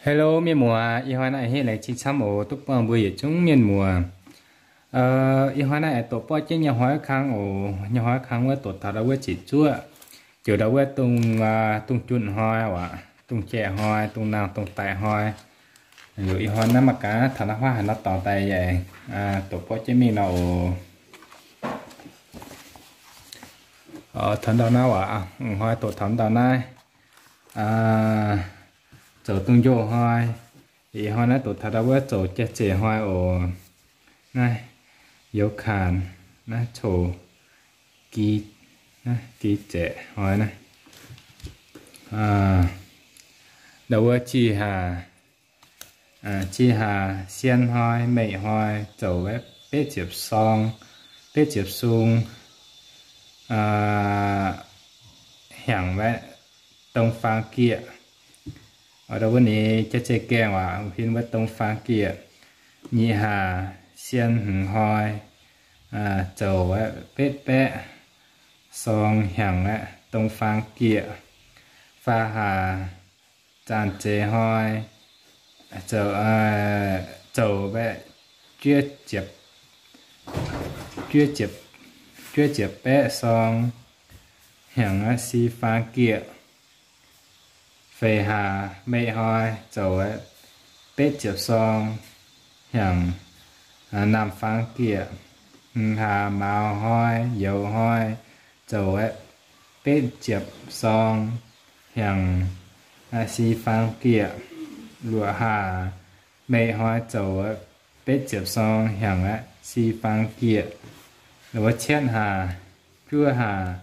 Hello mienh muoz, ih hnoi naaiv aengx laengz zingh camv oc duqv buangh mbuo yietc zungv mienh muoz. Ih hnoi naaiv aengx doqc borqv jienv nyei hnoi kang oc. Nyei hnoi kang wuov doqc taux ndau wuov ziepc zuoqv, ziouc ndau wuov dongh, dongh junh hnoi aqv, dongh jaeqv hnoi, dongh nangh dongh daic hnoi. Liuz ih hnoi naaiv mangc gaax taux naaiv huaav haaix nor dorngx daaih yaac doqc borqv jienv mingh nor oc. Taux ndau naaiv aqv, hnoi doqc taux ndau naaiv, zoux dongh njoh hnoi. Ih hnoi naaiv doqc taux ndau wuov zoux jai zeic hnoi oc. Naaiv youz kaanx, naaiv coux gi, naaiv gi zaeqv hnoi naaiv. Ndau wuov jih haa, jih haa sien hnoi, meih hnoi zoux betv ziepc sorng, betv ziepc sung, hnyangx waeqv dong faang gieqv. Ndau wuov ninh jai zeic gaengh waac huin wuov dong faang gieqv. Nyic haa sien hmz hnoi zoux waeqv betv baeqv sorng hnyangx waeqv dong faang gieqv. Faah haa zaanh zeiz hnoi zoux, zoux waeqv juov ziepc, juov ziepc, juov ziepc baeqv sorng hnyangx si faang gieqv. Feix haa meih hnoi zoux betv ziepc sorng hnyangx naamh faang gieqv. Hmz haa mauz hnoi, youz hnoi zoux betv ziepc sorng hnyangx si faang gieqv. Luoqc haa meih hnoi zoux betv ziepc sorng hnyangx si faang gieqv. Wuov cietv haa, juov haa,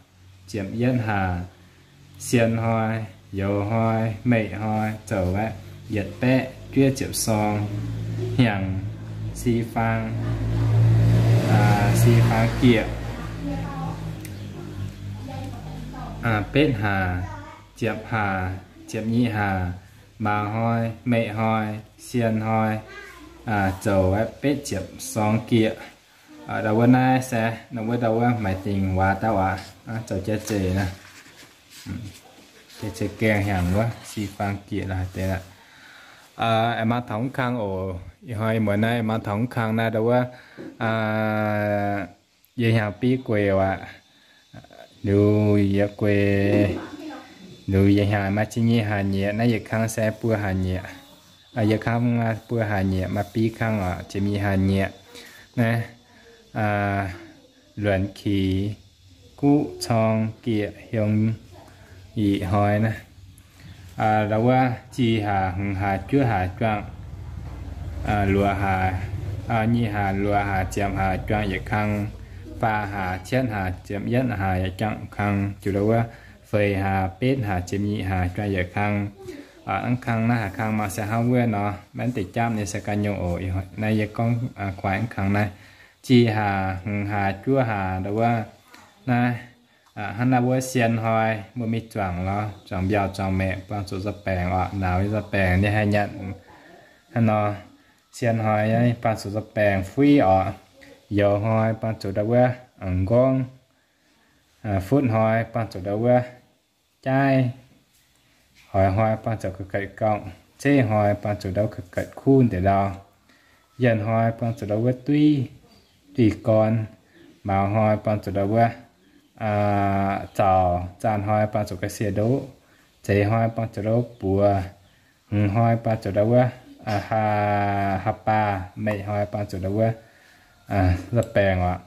ziepc yietv haa, sien hnoi, youz hnoi, meih hnoi zoux yietc baeqv juov ziepc sorng hnyangx si faang, si faang gieqv. Betv haa, ziepc haa, ziepc nyeic haa, mauz hnoi, meih hnoi, sien hnoi zoux betv ziepc sorng gieqv. Ndau wuov naaiv se, ndau wuov, ndau wuov maaih dingc waac daaih aqv, zoux jai zeic naaiv. Jai zeic gaengh hnyangx wuov si faang gieqv lorh deix aqv. Aengx mangc taux mv kang oc. Ih hnoi muonz naaiv aengx mangc taux mv kang naaiv ndau wuov, yie hnyangx biv gueix aqv. Liuz yie gueix, liuz yie hnyangx maaih ziepc nyeic haa nyieqc, naaiv yietc kang se buo haa nyieqc. Yietc kang buo haa nyieqc, maaih biv kang aqv, ziepc nyeic haa nyieqc. Naaiv luonx kix guqv corng gieqc hiong yic hnoi naaiv. Ndau wuov jih haa, hmz haa, juov haa juangc luoqc haa, nyeic haa, luoqc haa, ziepc haa juangc yietc kang, faah haa, cietv haa, ziepc yietv haa yaac juangc kang. Ziouc ndau wuov feix haa, betv haa, ziepc nyeic haa juangc yietc kang. Mv kang naaiv haaix kang maaih se hnangv wuov nor, maiv deix japv nyei se ganh nyungc oc. Naaiv yie gorngv kuaaiv mv kang naaiv. Jih haa, hmz haa, juov haa, ndau wuov naaiv, hnangv naaiv wuov sien hnoi mbuo mingh zuangx lorz, zuangx mbiauh zuangx maeqc buangh zuqc nza'baengc oc, nauz nyei nza'baengc nyei haih nyanc hnangv nor. Sien hnoi buangh zuqc nza'baengc fuiv oc. Youz hnoi buangh zuqc ndau wuov m'nqorngv. Futv hnoi buangh zuqc ndau wuov jaaiv. Hoix hnoi buangh zuqc ga'gaetv gauh. Zeiv hnoi buangh zuqc ndau ga'gaetv kuv deix ndau. Yienh hnoi buangh zuqc ndau wuov duiv, duih gorn. Mauz hnoi buangh zuqc ndau wuov zaux. Zaanh hnoi buangh zuqc ga'sie ndoqv. Zeix hnoi buangh zuqc ndau wuov buoz. Hmz hnoi buangh zuqc ndau wuov haa, haa baac. Meih hnoi buangh zuqc ndau wuov nza'baengc oc.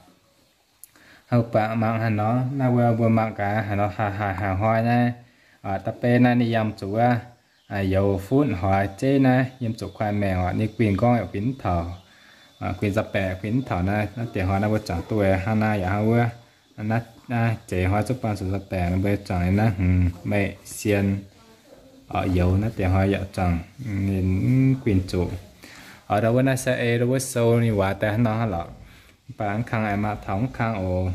Hnangv baac mangc haaix nor, naaiv wuov mbuo mangc gaax haaix nor, haaix hnoi naaiv, da'beiv naaiv ninh yiem zuqc wuov youz, futv, hoix, zeiv naaiv yiem zuqc kuaaiv maengc oc. Ninh guinh m'nqorngv yaac guinh mv taux, guinh nza'baengc guinh mv taux naaiv. Naaiv deix hnoi naaiv mbuo zuangx duqv hnangv naaiv yaac hnangv wuov. Naaiv zeix hnoi zungv buangh zuqc nza'baengc, mbuo zuangx naaiv hmz, meih, sien, youz, naaiv deix hnoi yaac zuangx ninh mv guinh zuqc. Ndau wuov naaiv se ei ndau wuov sou ninh waac daaih hnangv nor lorqc. Mv baac mv kang aengx mangc taux mv kang oc.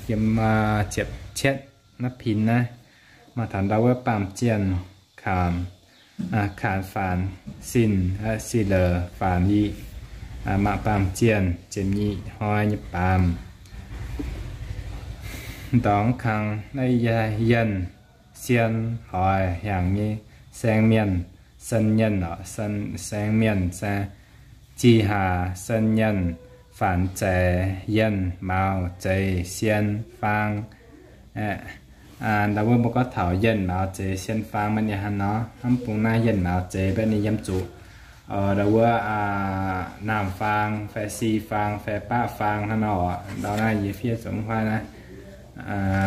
Yiem ziepc cietv naaiv pin naaiv, mangc taux ndau wuov baamh zienh, kaanx, kaanx faanx, sin, si lorz faanx yic, mangc baamh zienh, ziepc nyeic hnoi nyei baamz. Ndorngx kang naaiv yienh, sien, hoix, hnyangx nyei saeng mienh, sen nyienh, saeng mienh, jih hlaax sen nyienh, faanx zaaix yienh mauz zeix sien faang. Ndau wuov mbuo gorngv taux yienh mauz zeix sien faang maiv ninh hnangv nor, hnamv bung naaiv yienh mauz zeix mbaeqv ninh yiem zuqc ndau wuov naamh faang fai si faang fai baqv faang hnangv nor. Ndau naaiv yie fiev zuqc mv huaav naaiv,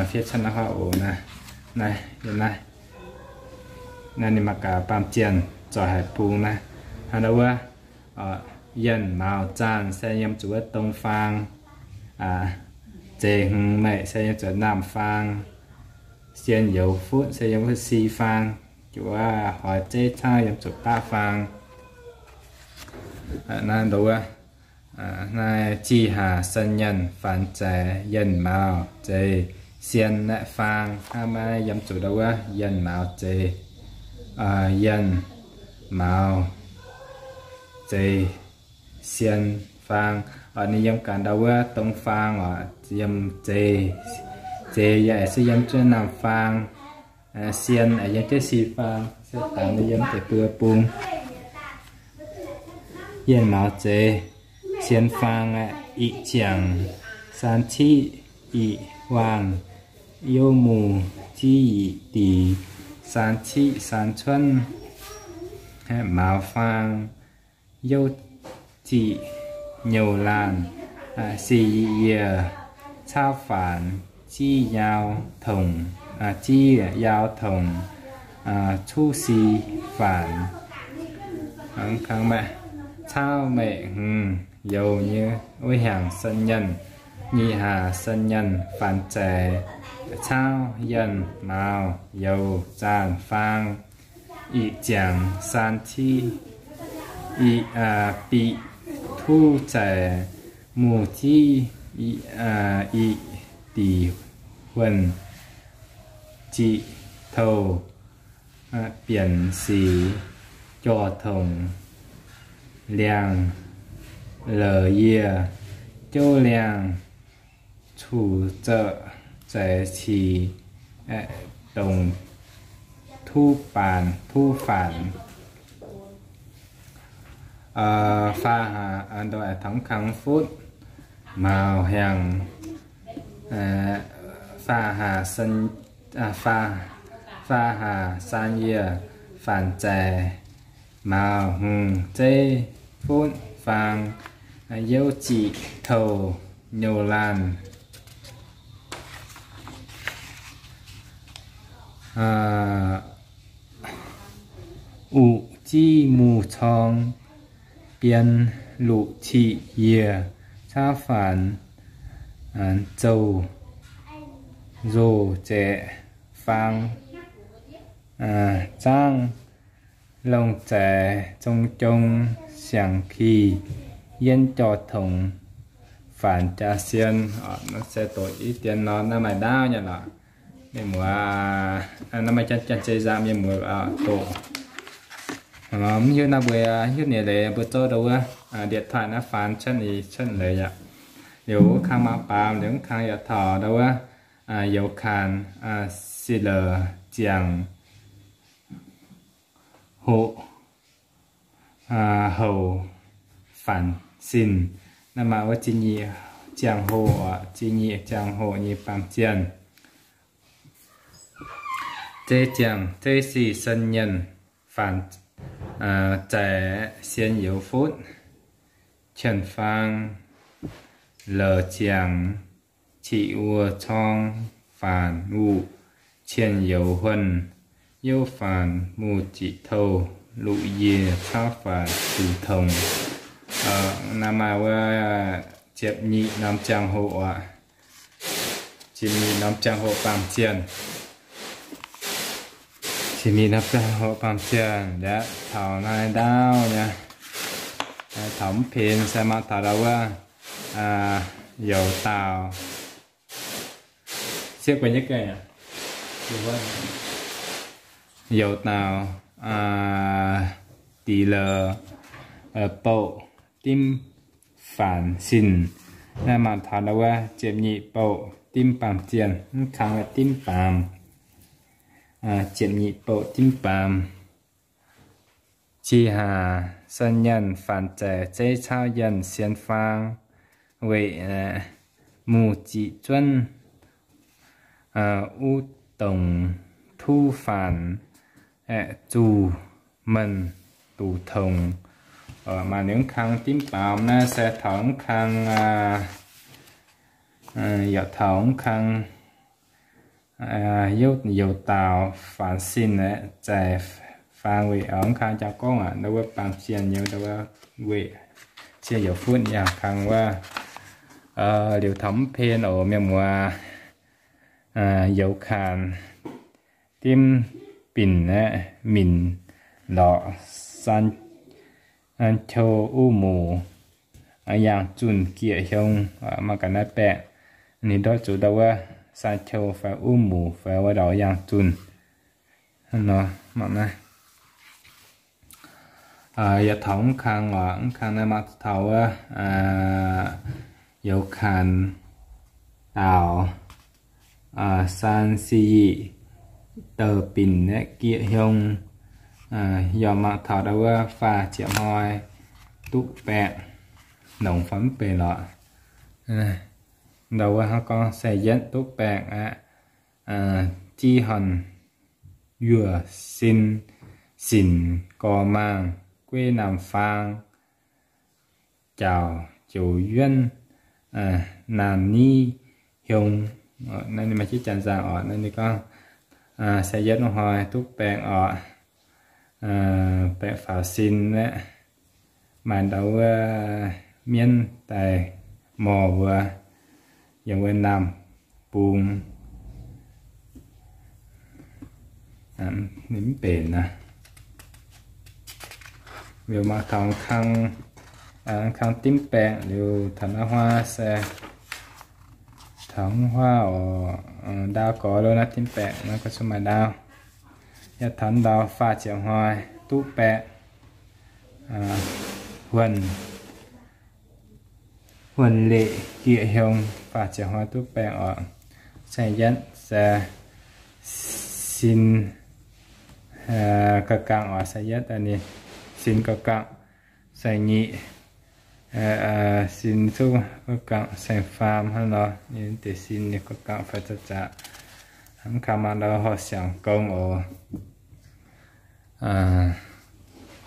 fiev cuotv naaiv huaav oc. Naaiv, naaiv, naaiv ninh maaih gaax baamh jien zoih haic bung naaiv. Hnangv ndau wuov yienh mauz zaanh se yiem zuqc wuov dong faang, zeix hmz meic se yiem zuqc naamh faang, sien youz futv se yiem wuov si faang, juqc wuov hoix zeiv caauv yiem zuqc baqv faang. Naaiv ndau wuov, naaiv jih hlaax sen nyienh faanx zaaix yienh mauz zeix sien naeqv faang, hnangv maiv yiem zuqc ndau wuov yienh mauz zeix, yienh mauz zeix sien faang. Oc, ninh yiem gaax ndau wuov dong faang oc, yiem zeix, zeix yaac se yiem jienv naamh faang, sien yiem jienv si faang, se dangx ninh yiem deix buo bung. Yienh mauz zeix sien faang, iqv ziangc saan ciqv iqv waangh, youv muh ziqv yiqc diqc saan ciqv saan cuonv, mauz faang, youv ziqc nyouc laanh, sic yietc yieh caauv faanx, ziqv yaau tongc, ziqv yaau tongc, cuv si faanx. Caauv meic hmz youz nyei wuov hnyangx sen nyienh, nyic hlaax sen nyienh faanx zaaix caauv yienh mauz youz zaanh faang, iqv ziangx saan ciqv iqv biqc tuv zaaix, muh ziqv iqv diqc huonh, ziqc touh bienx sic, jorh tongc liangh, la'yieh yie, jouv liangh, cuqc zeuc zaaix cic, dongc tuv baanx tuv faanx. Faam hlaax, ndo taux kang futv, mauz hnyangx, faam hlaax, faam hlaax saan yie faanx zaaix, mauz hmz zeiv futv faang, youv ziqc touh nyouc laanh, uqc ziqv muh corng, bien luqc ciqv yieh caauv faanx, zouh nzoh zaeqc faang, zaangv longh zaaix zong jong siangx kih, yienv jorh tongx faanx jaax sien. Se doqc i dien nor, naaiv maaih ndaauv nyei lorqc. Mienh muoz, naaiv maaih janx-janx zeiz nzangc, mienh muoz doqc. Mv hiuv naaiv mbuo, hiuv ninh leiz mbuo zorqv ndau wuov điện thoại naaiv faan cuotv, cuotv leiz yaac. Liuz wuov kang maaih baamz, liuz wuov kang yaac taux ndau wuov youz kaanx, sic la'ziangx hoqc, houc faanx sin. Naaiv maaih wuov ziepc nyeic ziangh hoqc, ziepc nyeic ziangh hoqc nyei baamh jien. Zeiv ziangh, zeiv sic sen nyienh faanx zaaix sien youz futv, qienh faang, la'ziangx, ciqv wuoz corng, faanx wuqc, cien youz huonh, youv faanx muh ziqc touh, luqc yie caauv faanx, zuqc tongx. Naaiv maaih wuov ziepc nyeic norm ziangh hoqc aqv. Ziepc nyeic norm ziangh hoqc baamh jien. Ziepc nyeic norm ziangh hoqc baamh jien, yaac taux naaiv ndaauv nyei. Taux mv pin se maaih taux ndau wuov youz daauh. Sieqv guei nyei ganh, youz daauh, dix la'bouh dimv faanx sin. Naaiv maaih taux ndau wuov ziepc nyeic bouh dimv baamh jien, mv kang dimv baamz. Ziepc nyeic bouh dimv baamz. Qiex haac, San Nyanh faanx zaic zeiv cauv yienh sien faang, weic muh ziqc zuonv uv dongc tuv faanx, zuh menh duqv tongx. Maaih liuz mv kang dimv baamz naaiv se taux mv kang, yaac taux mv kang youv youz daaux faanx sin aeqv, zaic faang weic mv kang jaa gorngv aqv, ndau wuov baamh sienh youz, ndau wuov weic sienh youz futv yaac kang wuov. Liuz taux mv pen oc mienh muoz, youz kaanx dimv binc aeqv, minc lorqc san qou uv muc, yangh zunh gieqv hiong, mangc gaax naaiv baeqc, ninh ndortv zuqc ndau wuov san qou fai uv muc fai wuov ndau yangh zunh. Nor mangc naaiv. Yaac taux mv kang oc, mv kang naaiv mangc taux wuov youz kaanx daaux san si yic douh binc aeqv, gieqv hiong, yaac mangc taux ndau wuov faah ziepc hnoi duqv baengh, nongc fai mv benx lorqc. Ndau wuov hnangv gorngv se yietv duqv baengh aqv, ziv horn yuoz sin, sinc gorx maangh gueiv naamh faang, jaux joux yuonv naamh niv hiong. Naaiv ninh maaih jienv janx nzangc oc. Naaiv ninh gorngv se yietv hnoi duqv baengh oc, baengh faaux sin aeqv, maaih ndau wuov mienv daaih morh mbuo yiem wuov naamh bung. Ninh mv benx aqv. Liuz mangc taux kang, kang dimv baengh liuz taux naaiv huaav se taux huaav oc, ndaau gorx lo naaiv dimv baengh naaiv ga'sueih maaih ndaau. Yaac taux ndau faah ziepc hnoi duqv baengh, huonh, huonh leqc gieqv hiong faah ziepc hnoi duqv baengh oc. Saeng yietv se sin ga'gangh oc, saeng yietv daaih ninh sin ga'gangh, saeng nyic sin zuqc ga'gangh, saeng faam hnangv nor ninh deix sin ninh ga'gangh fai zaqc zaqc. Mv kang mangc ndau horh siangx gong oc.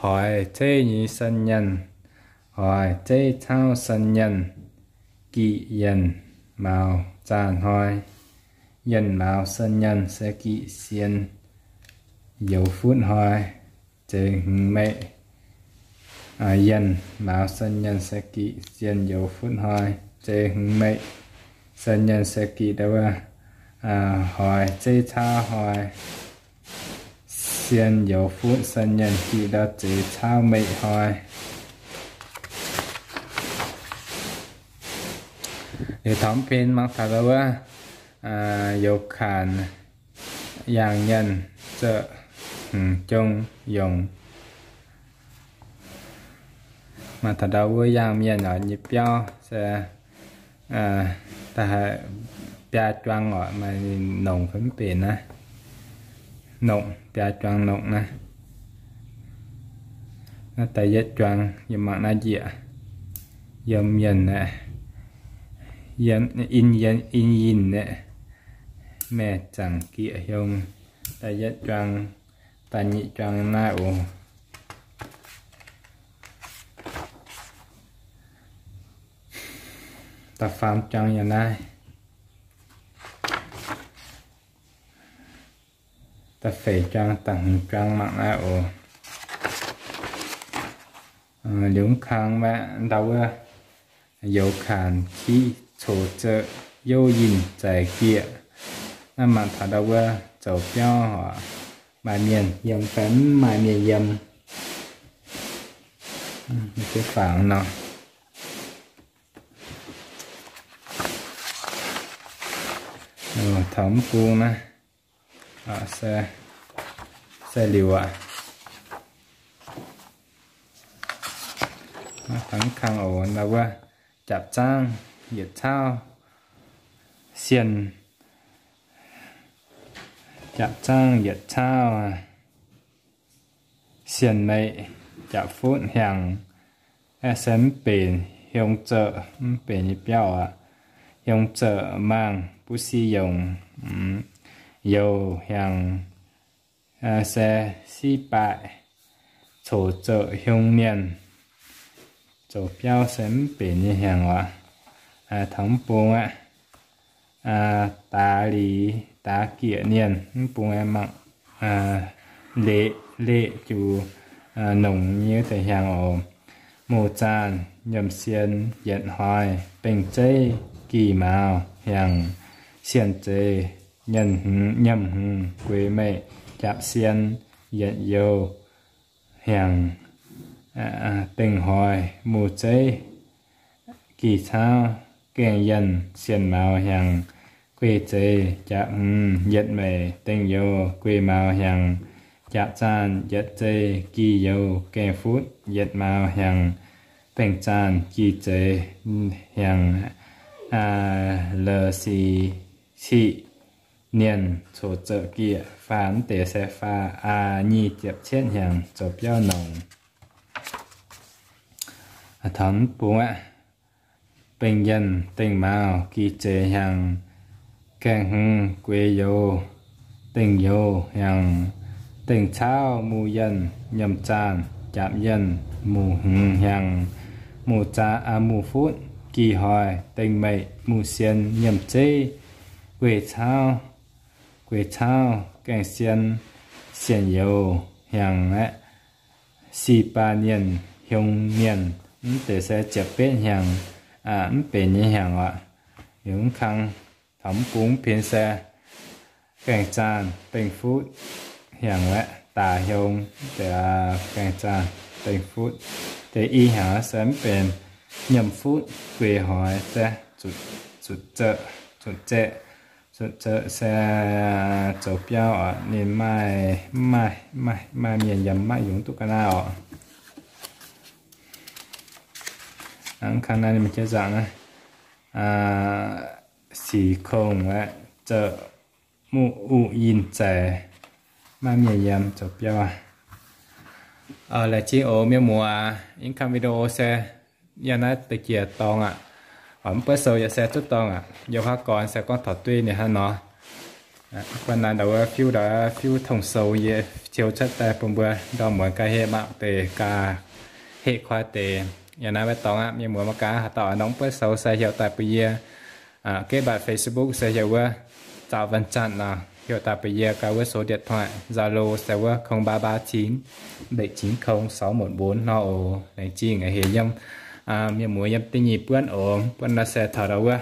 Hoix zeiv nyei san nyanh, hoix zeiv cauv san nyanh, giqv yienh mauz zaah hnoi. Yienh mauz san nyanh se giqv sien youz futv hnoi, zeix hmz meih. Yienh mauz san nyanh se giqv sien youz futv hnoi, zeix hmz meih. San nyanh se giqv ndau wuov, hoix zeiv cauv hnoi. Sien youz futv san nyanh giqv ndau zeix cauv meih hnoi. Liuz taux mv pen mangc taux ndau wuov youz kaanx yaangh mienh zoqc hmz jong yongc. Mangc taux ndau wuov yaangh mienh oc, nyei biauv se da'haiz biaa juang oc, maaih nongc fai mv benx naaiv. Nongc, biaa juang nongc naaiv. Naaiv da'yietv juang, yie mangc naaiv njiec yiem mienh aeqv, yiem in, yiem in yinh aeqv, maeqv zaangc gieqv hiong. Da'yietv juang, da'nyeic juang naaiv oc. Da'faam juang yiem naaiv. Da'feix juang, da'hmz juang mangc naaiv oc. Liuz mv kang maah, ndau wuov youz kaanx kiv coux zeuv youv yinh zaic gieqv. Naaiv mangc taux ndau wuov zoux biauv oc, maaih mienh yiem fai mv maaih mienh yiem. Fangx nor. Taux mv bung naaiv se liuz aqv. Taux mv kang oc, ndau wuov jaapc zaangv yietc cauv sienh, jaapc zaangv yietc cauv sienh meih. japc futv hnyangx, aeqv, se mv benx hiong zeuc, mv benx nyei biauv aqv. Hiong zeuc mangc buv si yongc, youh hnyangx, se siv baaih coc zeuc hiong mienh. Zoux biauv se mv benx nyei hnyangx oc. Taux mv bung aqv, daaix liz daaix gieqc nienh mv bung aeqv, mangc leqc, leqc juc nongc nyei wuov deix hnyangx oc. Muc zaanh nyiemc sien yietc hnoi, bengh zeiv gih mauz hnyangx, sienh zeiz nyiemc hmz gueix meih, japv sien yietc youh hnyangx, dengh hnoi muc zeiv gih caauv, gaengh yienh sienh mauz hnyangx, guei zeiz japv hmz yietc meic, dengh youh guei mauz hnyangx, japv zaanh yietc zeiv gih youh, gaengh futv yietc mauz hnyangx, bengh zaanh gih zeiz hnyangx, la'sic ciqv nienh coc zeuc gieqc, faah mv deix se faah aa nyic ziepc cietv hnyangx zoux biauv nongc. Taux mv bung aqv, bengh yienh dengh mauz gih zeiz hnyangx, gaengh hmz gueix youz dengh youz hnyangx, dengh caauv muc yienh nyiemc zaanh japv yienh muc hmz hnyangx, muc zaanh, muc futv gih hnoi dengh meic muc sien nyiemc zeiv gueix caauv, gueix caauv gaengh sien sienh youz hnyangx aeqv, si baac nienh hiong mienh, mv deix se ziepc betv hnyangx, mv benx nyei hnyangx oc. Liuz mv kang taux mv bung pin se gaengh zaanh dengh futv hnyangx aeqv, daaix hiong deix gaengh zaanh dengh futv. Deix i hnyangx se mv benx nyiemc futv gueix hnoi se zuqc zeqc, zuqc zeqc se zoux biauv oc. Ninh maaih, maaih, maaih mienh yiem maaih yungz duqv ga'naaiv oc. Mv kang naaiv ninh maiv jiex nzaangc naaiv, sic kongh aeqv, zeuc muqv uqv yinh zaic, maaih mienh yiem zoux biauv. Laengz zingh oc mienh muoz, mv kang video se yiem naaiv deix jiex dorngx aqv. Oc, mv buov sou yaac se zuqc dorngx aqv. Yiem huaav gorn se gorngv taux duqv ninh hnangv nor. Mv baac naaiv ndau wuov fiuv, ndau wuov fiuv tong sou yie ciou cuotv daaih bun mbuo ndorm muonz gaax heqv mangc deix gaax, heqv koi deix. Yiem naaiv waaic dorngx aqv mienh muoz, mangc gaax haaix dauh oix nongc mv buov sou se heuc daaih bun yie. Geh mbatc Facebook se heuc wuov Zaux Wan Zanh nor, heuc daaih bun yie gaax wuov số điện thoại Zalo se wuov không ba ba chín bảy chín không sáu một bốn nor oc. Laengz zingh haic yiem mienh muoz yiem da'nyeic buonv oc. Buonv naaiv se taux ndau wuov,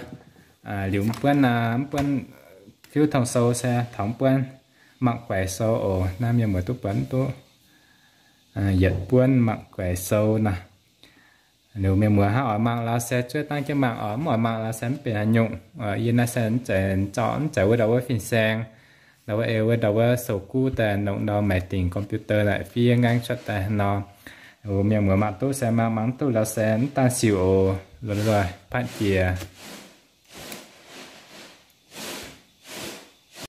liuz mv buonv, mv buonv fiuv tong sou se taux mv buonv mangc guaix sou oc. Naaiv mienh muoz duqv buatc duqv yietc buonv mangc guaix sou nor. Liuz mienh muoz hnangv oix mangc lauh se zuov dangv jienv mangc oc. Mv oix mangc lauh se mv benx haaix nyungc. Yie naaiv se mv zeiz zorqv, mv zeiz wuov ndau wuov fin-saeng, ndau wuov ei wuov ndau wuov sou-guv daaih nongc ndau maiv dingc computer naaic fiev ngaengv cuotv daaih nor. Mienh muoz mangc duqv se mangc, mangc mv duqv lauh se mv daan siouc oc. Lorz lorz patv jiex.